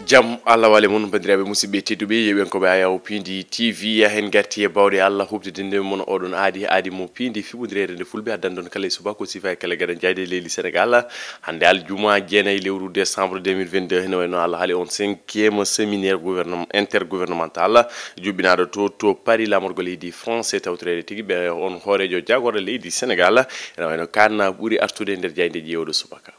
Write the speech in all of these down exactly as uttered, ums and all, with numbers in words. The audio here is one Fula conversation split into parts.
Jam Allah wale mon, banndiraaɓe musidɓe tedduɓe, yeeɓen ko ɓe ayaw Pindi T V, ya heen garti e bawɗe Allah huɓtidinde mon oɗon aadi, aadi mo Pindi fiɓondireede nde Fulɓe, addan ɗon kala e subaka, sifa e kala gaɗa jayde leydi Sénégal. Hannde aljuma jeenayi lewru décembre deux mille vingt-deux, hene wayno Allah haali on cinquième séminaire gouvernement, intergouvernemental, juɓɓinaaɗo to, to Paris, laamorgo leydi France, e tawtoreede tigi ɓe on hooreejo jaagorɗe leydi Sénégal. Ene wayno kaan ɓuri artude e nder jayde ƴeewɗo subaka.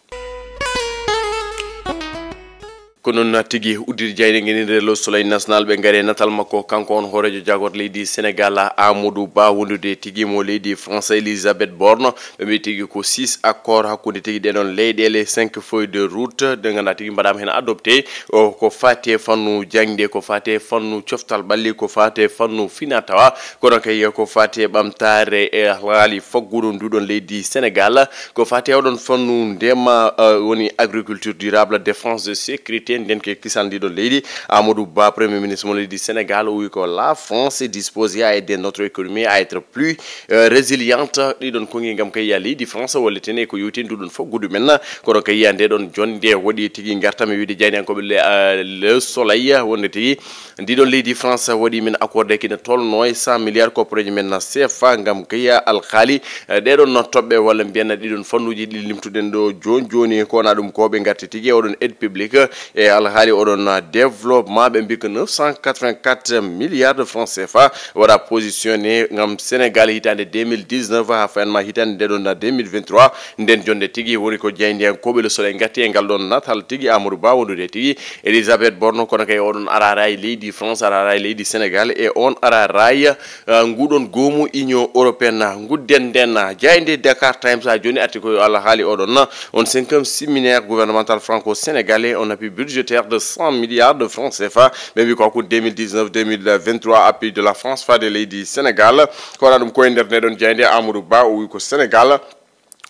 Ko noon tigi udditi jayde ngeninde Le Soleil National, ɓe ngari e natal makko, kanko on hooreejo jaagorɗe leydi Sénégal, Amadou Ba, wondude tigi mo leydi France, Elisabeth Borne. Ɓe mbi tigi ko six accord hakkunde tigi ɗeɗon leyɗeele, cinq feuilles de route, ɗe ngannduɗaa tigi mbaɗaama heen adopté. O, ko faati e fannu jaŋde, ko faati e fannu coftal ɓalli, ko faati e fannu fina tawa, kono kay ko faati e ɓamtaare e haali faggudu nduɗon leydi Sénégal, ko faati e oɗon fannu ndema, eh, woni agriculture durable, défense de sécurité, ndenke kisal ndiɗon leydi. Amadou Ba, Premier ministre mo leydi Sénégal, o wi ko la France est disposée à aider notre économie à être plus, eh, résiliente. Ɗiɗon kongi ngam kay ya leydi France wallitene ko yowti nduɗon faggudu men. Kono kay ya ndeɗon jonde waɗi tigi ngartam e wiide jayniyankooɓe le, eh, Le Soleil wonde tigi ndiɗon leydi France waɗi min accordé kina tolno e cent milliards kopporeeji men na C F A ngam kay ya alhaali, eh, ɗeɗon no toɓɓe walla mbiyen ɗiɗon fannuuji ɗi limtuɗen ɗo jooni jooni, ko wona ɗum ko ɓe ngarti tigi e oɗon aide publique e alhaali oɗon, ah, développement. Ɓe mbi ko neuf cent quatre-vingt-quatre milliards de francs C F A waɗa positionné ngam Sénégal hitaande deux mille dix-neuf haa fayanma hitaande nde ɗon deux mille vingt-trois. Nden jonde tigi woni ko jayniyankooɓe Le Soleil ngatti e ngal ɗon natal tigi Amadou Ba wondude tigi Elisabeth Borne, kono kay oɗon arara e leydi France, arara e leydi Sénégal, e on arara e, ah, nguɗon goomu Union européenne. Ngudden nden, ah, jaynde Dakar Times ha jooni arti ko yo Allah haali oɗon, ah, on cinquième séminaire gouvernemental franco-sénégalais, on appui budgétaire de cent milliards de francs C F A. Ɓe mbi ko hakkunde deux mille dix-neuf deux mille vingt-trois, appui de la France faade leydi Sénégal. Ko wona ɗum ko e nder nde ɗon jaynde Amadou Ba, o wi ko Sénégal,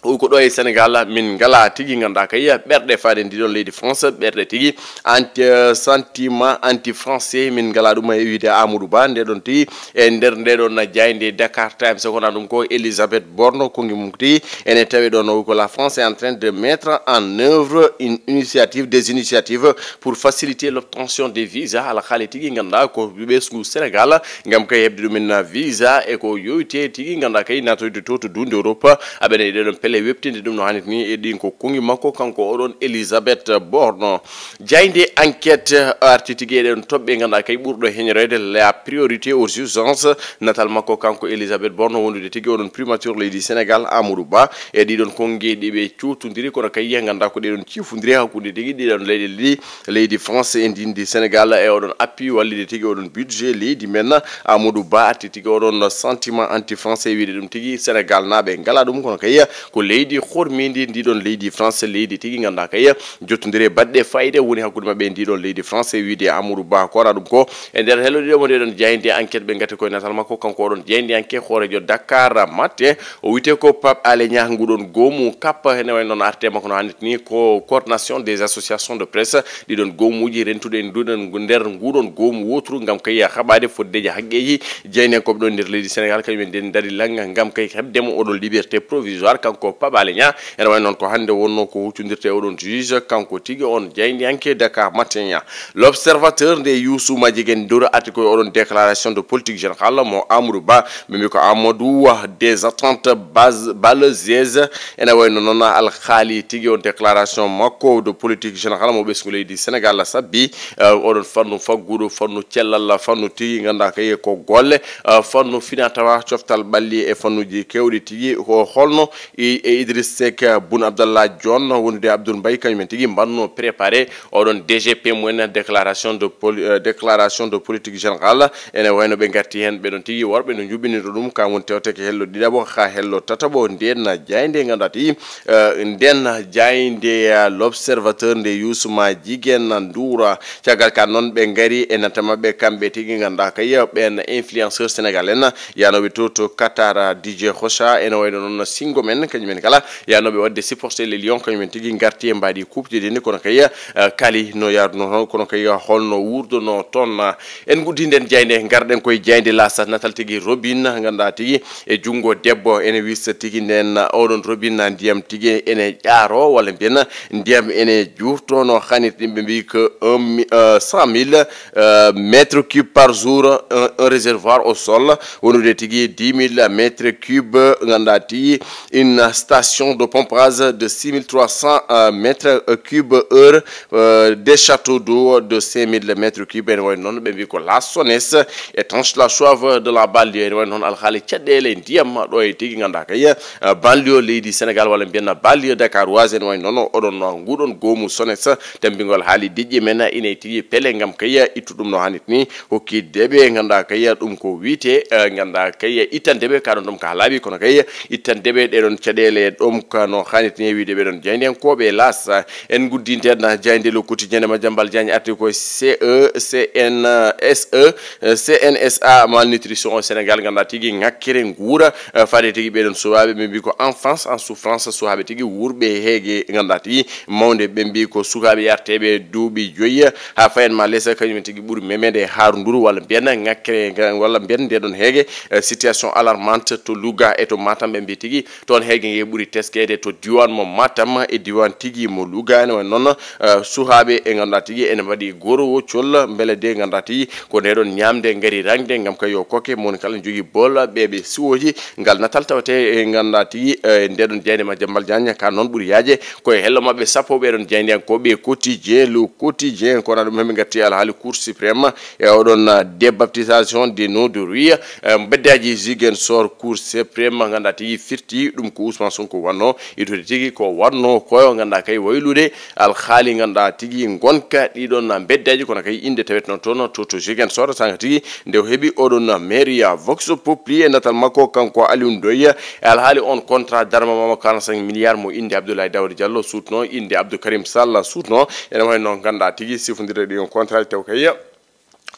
o wi ko ɗo e Sénégal min ngala tigi ngannduɗaa kay ɓerɗe faade ndiɗon leydi France, ɓerɗe tigi anti, eh, sentiment anti français, min ngala ɗum e wiide Amadou Ba. Nde ɗon tigi e nder nde ɗon jaynde Dakar Times, ko wona ɗum ko Elisabeth Borne, kongi mum tigi ene tawi ɗon, o wi ko la France est en train de mettre en œuvre une initiative, des initiatives pour faciliter l'obtention des visas. Alhaali tigi ngannduɗaa ko ɓesngu Sénégal ngam kay heɓde ɗumen visa, e ko yowite tigi ngannduɗaa kay natoyde to, to duunde Europe. Aɓene ɗeɗon pelle weɓtinde ɗum no hannirta ni, e ɗin ko kongi makko kanko oɗon Elisabeth Borne. Jaynde Enquête arti tigi e ɗen toɓɓe ngannduɗaa kay ɓurɗo heñoreede la priorité aux urgences. Natal makko kanko Elisabeth Borne wondude tigi oɗon primature leydi Sénégal Amadou Ba, e ɗiɗon kongi ɗi ɓe cuutondiri, kono kay ngannduɗaa ko ɗeɗon ciifondiri hakkunde tigi ɗiɗon leyɗe ɗiɗi, leydi France e ndin ndi Sénégal, e oɗon appui wallide tigi oɗon budget leydi men. Amadou Ba arti tigi oɗon sentiment anti français, wiide ɗum tigi Sénégal naaɓe ngala ɗum, kono kay ko leydi hormindi ndiɗon leydi France, leydi tigi ngannduɗaa kay jottondire baɗɗe fayida woni hakkunde maɓɓe e ndiɗon leydi France, wiide Amadou Ba. Ko wona ɗum ko e nder hello ɗiɗo mo ndeɗon jaynde Enquête, ɓe ngati koye natal makko kanko oɗon jayndiyanke hoorejo Dakar Matin. O wiyetee ko Pape Alé Niang. Nguɗon goomu kappa hene wayi noon arte makko no hannirta ni ko coordination des associations de presse, ɗiɗon goomuuji rentuɗe e nduɗon nder nguɗon goomu wooturu ngam kay haɓaade foddeeji haqqeeji jayniyankooɓe ɗo nder leydi Sénégal, kañum en nden ndari lannga ngam kay heɓde mo oɗon liberté provisoire kanko Pape Alé Niang. Ene wayi noon ko hannde wonno ko huccondirta e oɗon juge kanko tigi on jayndiyanke Dakar Matin. L'Observateur nde Youssou Madjiguène Ndour arti koye oɗon déclaration de politique générale mo Amadou Ba. Ɓe mbi ko Amadou, des attentes bas-, balleuses. Ene wayno noon alhaali tigi on déclaration makko de politique générale mo ɓesngu leydi Sénégal sabbi, eh, oɗon fannu faggudu, fannu cellal, fannu tigi ngannduɗaa kay ko golle, eh, fannu fina tawa coftal ɓalli e fannuji kewɗi tigi. Ko holno i-, e Idriss Seck, Boun Abdallah Dionne, wondude Abdoul Mbaye, kañum en tigi mbanno préparé oɗon D G P mumen déclaration de poli-, eh, déclaration de politique générale. Ene wayno ɓe ngarti heen ɓeɗon tigi worɓe no njuɓɓinirta ɗum, ka woni tewteke hello ɗiɗaɓo haa hello tataɓo nden jaynde ngannduɗaa tigi, eh, nden jaynde, eh, L'Observateur nde Youssou Madjiguène Ndour. Caggal ka noon ɓe ngari e nanta maɓɓe kamɓe tigi ngannduɗaa kay ɓen influenceur sénégalais en yanoɓe to, to Qatar, D J Rocha, ene wayno noon singo men kañum Men kala yaanooɓe waɗde supporter les Lions, kañum en tigi ngarti e mbaadi kuuɓtidi ni, kono kay, eh, kali no yaaruno toon, kono kay holno wuurduno toon. En nguddii nden jaaynde, ngarɗen koye jaaynde L'As, natal tigi robine, ngannduɗaa tigi e junngo debbo, ene wisa tigi nden oɗon robine ndiyam tigi ene ƴaaro, walla mbiyen ndiyam ene juurto no hanirta. Yimɓe mbi ko un mi-, euh, cent mille, euh, mètres cubes par jour, un, un réservoir au sol, wonude tigi dix mille mètres cubes, ngannduɗaa tigi une station de pompage de six mille trois cents, euh, mètres cubes heure, euh, des châteaux d'eau de cinq mille mètres cubes. Ene wayi noon, ɓe mbi ko la SONES étanche la soif de la banlieue. Ene wayi noon, alhaali caɗeele ndiyam ɗo e tigi, ngannduɗaa kay, euh, banlieue leydi Sénégal, walla mbiyen banlieue dakaroise. Ene wayi noon, oɗon nguɗon goomu SONES, tammbingol haali diƴƴe men, ine tigi pele ngam kay ittu ɗum no hanirta ni, hokki deɓe, ngannduɗaa kay ɗum ko wiyte, eh, ngannduɗaa kay ittande ɓe, kaɗon ɗum ka laaɓi, kono kay ittande ɓe ɗeɗon caɗeele ɗum ka no hanirta ni, e wiyde ɓeɗon jaayndiyankooɓe. L'As, en nguddii nden jaaynde Le Quotidien, Madiambal Diagne arti ko C E, C N S E, eh, C N S A, malnutrition au Sénégal, ngannduɗaa tigi ŋakkere nguura, eh, faade tigi ɓeɗon suwaaɓe, ɓe mbi ko enfance en souffrance, suwaaɓe tigi wuurɓe heege, ngannduɗaa tigi mawde, ɓe mbi ko sukaaɓe yarteeɓe duuɓi joyi, haa fayen ma lesa, kañum en tigi ɓuri memede haarunduru, walla mbiyen ŋakkere, walla mbiyen ndeɗon heege, eh, situation alarmante to Louga e to Matam, ɓe mbi tigi toon heege nge ɓuri teskeede to diwan mo Matam e diwan tigi mo Louga. Ene wayi noon, eh, suhaaɓe e ngannduɗaa tigi ene mbaɗi goro woccol, mbele de ngannduɗaa tigi ko ndeɗon ñaamde ngari rangde ngam kay yo kokke, mo woni kala jogii bool, ɓeeɓe siwooji. Ngal natal tawete e ngannduɗaa tigi, eh, ndeɗon jaaynde Madiambal Diagne, ka noon ɓuri yaaje. Koye hello maɓɓe sappo ɓeɗon jaayndiyankooɓe Quotidien, Le Quotidien, kono ɗum heɓe ngatti alhaali Cour suprême e oɗon, ah, débaptisation des noms de rue, eh, mbeddaaji Ziguinchor. Cour suprême, ngannduɗaa tigi firti ɗum ko Ousmane Sonko wanno ittude tigi ko wanno koyo, ngannduɗaa kay waylude alhaali, ngannduɗaa tigi ngonka ɗiɗon mbeddaaji, kono kay innde taweteno toon to, to Ziguinchor, sanga tigi nde o heɓi oɗon mairie. Vox Populi e natal makko kanko Aliou Ndoye, e alhaali on contrat darma mama quarante-cinq milliards mo innde Abdoulaye Daouda Diallo suutno, innde Abdou Karim Sall suutno. Ene wayi noon, ngannduɗaa tigi sifondirde ɗi on contrat taw kay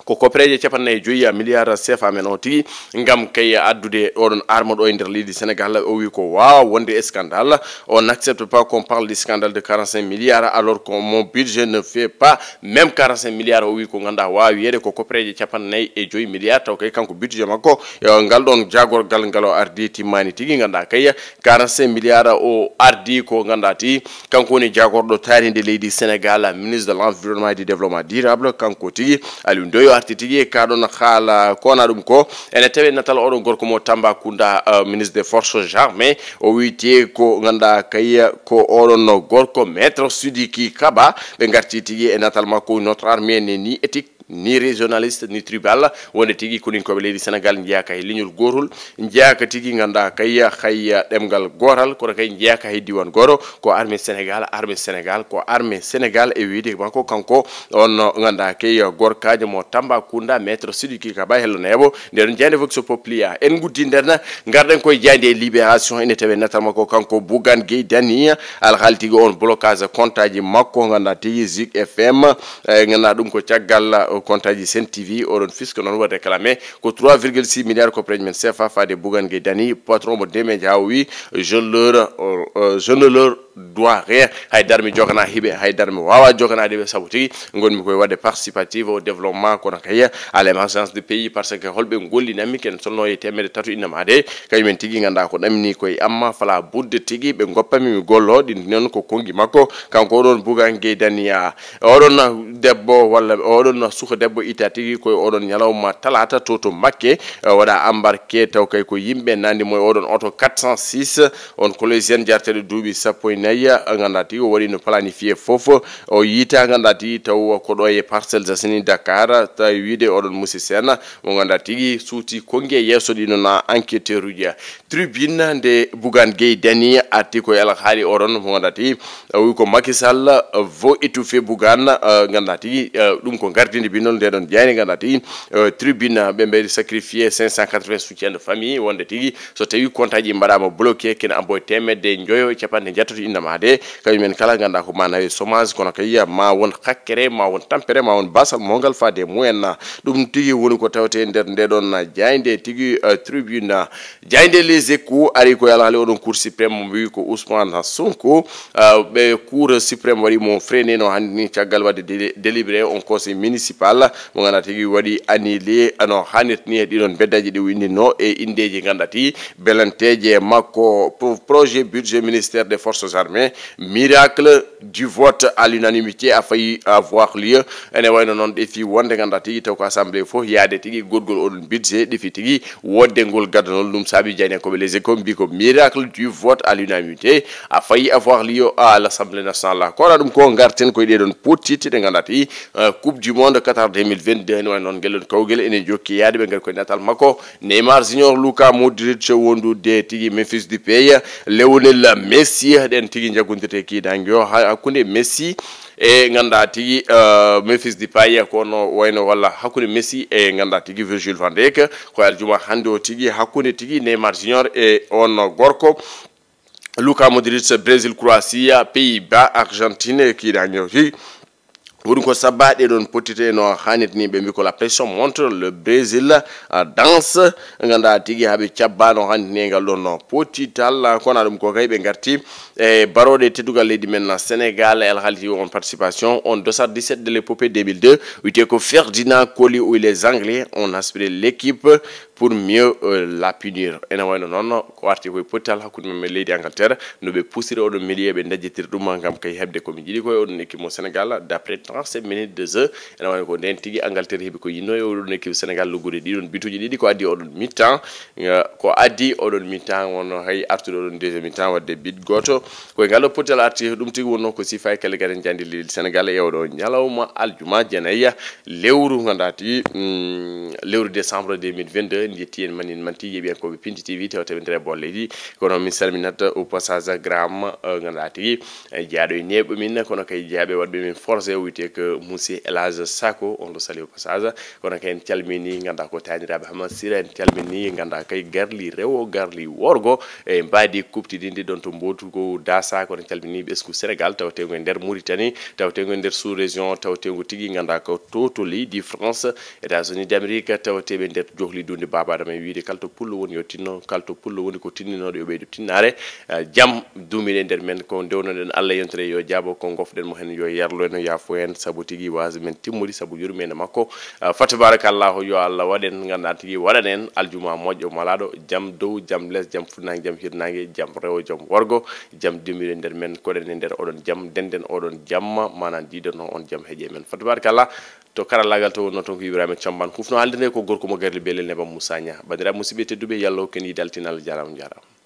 ko koppereeje capanɗe nayi e joyi milliards C F A men o tigi, ngam kay addude oɗon arme ɗo e nder leydi Sénégal. O wi ko waawa wonde scandale. On n'accepte pas qu'on parle du scandale de quarante-cinq milliards alors que mon budget ne fait pas même quarante-cinq milliards. O wi ko ngannduɗaa waawi wiyeede ko koppereeje capanɗe nayi e joyi milliards, taw kay kanko budget makko, eh, ngal ɗon jaagorgal ngal o ardi timmaani tigi, ngannduɗaa kay quarante-cinq milliards o ardi ko ngannduɗaa tigi kanko woni jaagorɗo taarinde leydi Sénégal, ministre de l'environnement et du développement durable, kanko tigi Aliou Ndoye o arti tigi e kaɗon haala kona ɗum ko ene tawe natal oɗon gorko mo Tambacounda, euh, ministre des forces armées, o wiyte ko ngannduɗaa kay ko oɗon gorko maître Sidiki Kaba, ɓe ngarti tigi e natal makko, notre armée n'est ni éthique, ni régionaliste, ni tribal, wonde tigi koninkoɓe leydi Sénégal njeyaaka e leñol gootol, njeyaaka tigi ngannduɗaa kay hay ɗemngal gootal, kono kay njeyaaka hay diiwaan gooto, ko armée Sénégal, armée Sénégal, ko armée Sénégal e wiyde makko kanko on ngannduɗaa kay gorkaajo mo Tambacounda, maître Sidiki Kaba, hello neeɓo, nde ɗon jaaynde Vox Populi. En nguddii nden, ngarɗen koye jaaynde Libération, ene tawe natal makko kanko Bougane Gueye Dany, alhaali tigi on blocage compte aji makko, ngannduɗaa tigi Zik F M, eh, ngannduɗaa ɗum ko caggal, eh, compte aji Sen T V, oɗon fiska noon waɗi réclamé ko trois virgule six milliards ko preñmen C F A faade Bougane Gueye Dany, patron mo Demeja, o wi, je leur, euh, euh, je ne leur dois rien. Hay dara mi jogana hiɓe, hay dara mi waawa joganaade ɓe, sabu tigi ngonmi koye waɗde participative au développement, kono kay à l'émergence du pays, parce que holɓe gollinanmi ken sonno e teemedde tatu innamaade, kañum en tigi ngannduɗaa ko ɗamini koye amma fala budde tigi ɓe ngoppami mi gollo, ɗin noon ko konngi makko, kanko oɗon Bougane Gueye Dany. Oɗon debbo walla oɗon suka debbo itta tigi koye oɗon ñalawma talaata to, to Mbakke, eh, waɗa embarqué taw kay ko yimɓe nandi mo e oɗon oto quatre cent six, on collégien jarteɗo duuɓi sappo e nayi, ngannduɗaa tigi o waɗino planifié fof, o yiita ngannduɗaa tigi taw ko ɗo e Parcelles Assainies Dakar, tawi wiide oɗon Moussi Sène mo ngannduɗaa tigi suuti konngi e yeeso ɗino na enquêteur uji. Tribune nde Bougane Gueye Dany arti koye alhaali oɗon mo ngannduɗaa tigi, eh, wi ko Macky Sall, eh, veut étouffer Bougane, eh, ngannduɗaa tigi, eh, ɗum ko gardinde bindol nde ɗon jaaynde ngannduɗaa tigi, eh, tribune, eh, ɓe mbaɗi sacrifié cinq cent quatre-vingts soutien de famille, wonde tigi so tawi compte aji mbaɗama bloqué, kene amboye teemedde njoyo e capanɗe jeetato Maade, kañum en kala nganndaa ko ma nawe chômage, kono kay ma won hakkere, ma won tampere, ma won basal mo ngal faade e mumen. Ɗum tigi woni ko tawte nder nde ɗon jaaynde tigi, eh, tribune. Jaaynde Les Échos ari ko yalhaali oɗon Cour suprême mo mbi ko Ousmane Sonko, eh, ɓe Cour suprême waɗi mo freiné no hannde ni caggal waɗde délé-, délibéré on conseil municipal mo nganndaa tigi waɗi annulé no hannirta ni e ɗiɗon beddaji ɗi winndinno e inndeeji nganndaa tigi belanteeje makko. Pro-, projet budget ministère des forces armées, miracle du vote à l'unanimité a failli avoir lieu. Ene wayno noon ɗefi wonde nganndaa tigi taw ko assemblée fof yaade tigi goɗgol oɗon budget ɗefi tigi wodde ngol gaddanol. Ɗum saabi jaayndiyankooɓe Les Échos mbi ko miracle du vote à l'unanimité a failli avoir lieu à l'Assemblée nationale. Kono ɗum ko ngarten koye ɗeɗon pottitte ɗe nganndaa tigi, eh, Coupe du Monde Qatar deux mille vingt-deux, ene wayno noon ngel ɗon kawgel ene jokki yaade ɓe ngari koye natal makko. Neymar Junior, Luka Modric, wondude tigi Memphis Depay, Lionel Messi, ɗen tigi jaggondirte kiidaange o ha-, hakkunde Messi e nganndaa tigi, eh, Memphis Depay, kono wayno walla hakkunde Messi e nganndaa tigi Virgil van Dijk. Ko aljuma hannde o tigi hakkunde tigi Neymar Junior e on gorko. Luka Modric, Brésil, Croatia, Pays-Bas, Argentine, e kiidaange o tigi. Woni ko sabba ɗe ɗon pottitte no hannirta ni, ɓe mbi ko la pression monte, le Brésil, euh, danse, nganndaa tigi haa ɓe cabba no hannirta ni e ngal ɗon no pottital. Kono ɗum ko kay ɓe ngarti e barooɗe teddugal leydi men Sénégal, e alhaali tigi on participation, on dossard dix-sept de l'épopée deux mille deux, wiyetee ko Ferdinand Coly ou les Anglais, on aspiré l'équipe pour mieux, euh, la punir. Ene wayno noon ko arti koye pottal hakkunde men e leydi Angleterre, no ɓe pusiri oɗon milieu, ɓe dajjitiri ɗum ngam kay heɓde ko ɓe njiɗi ko e oɗon équipe mo Sénégal, d'après trente-sept minutes de jeu. Ene wayno ko nden tigi Angleterre heɓi ko yinno e oɗon équipe Sénégal, luggude ɗiɗon bituji ɗiɗi, ko addi oɗon mi-temps, eh, ko addi oɗon mi-temps wonno hay artude oɗon deuxième mi-temps wadde but gooto. Koye ngal ɗo pottal arti ɗum tigi wonno ko sifa e kelle gaɗen jandi leydi Sénégal e oɗo ñalawma aljuma jeenayi lewru nganndaa tigi, mm, lewru décembre deux mille vingt-deux, en njetti en manin manti yeɓiyankooɓe Pindi T V tewteɓe nder e bolle leydi. Kono min salminat au passage Gram, eh, nganndaa tigi, eh, jeyaaɗo e neeɓɓe min, kono kay jeyaaɓe waɗɓe min forcé o wiyetee ko Monsieur El Hadj Sako, on ɗo sali au passage. Kono kay en calmini nganndaa ko taaniraaɓe Hamasira, en calmini nganndaa kay garli rewo, garli worgo, e mbaadi kuɓtidinɗi ɗon to Mbotu ko Dasa, kono en calmini ɓesngu Sénégal, tawteengu e nder Mauritanie, tawteengu e nder sous-région, tawteengu tigi nganndaa ko to, to leydi France, États-Unis d'Amérique, tawateeɓe nder johli dunde Baaba Adama e wiyde kala to pullo woni yo tinno, kala to pullo woni ko tinninooɗo yo ɓeydo tinnaare. Eh, jam duumina e nder men, ko ndewnoɗen Allah yontere yo jaabo, ko ngofɗen mo heen yo yarlo en, yaafo en, sabu tigi waasa men timmude, sabu yurmeende makko. Eh, fa tabarakallahu, yo Allah waɗen, nganndaa tigi waɗan en aljuma moƴƴo malaaɗo, jam dow, jam les, jam funnaange, jam hirnaange, jam rewo, jam worgo, jam duumina e nder men, koɗen e nder oɗon jam, denden oɗon jamma, maanaam diidono on jam heƴe men. Fa tabarakallah, to karallaagal to wonno toon ko Ibrahima Camban, hufno haalde nde ko gorko mo Garli Belel Neba Moussa Niang. Banndiraaɓe musidɓe tedduɓe, yallo ken yi daltinal, jaaraama, jaaraama.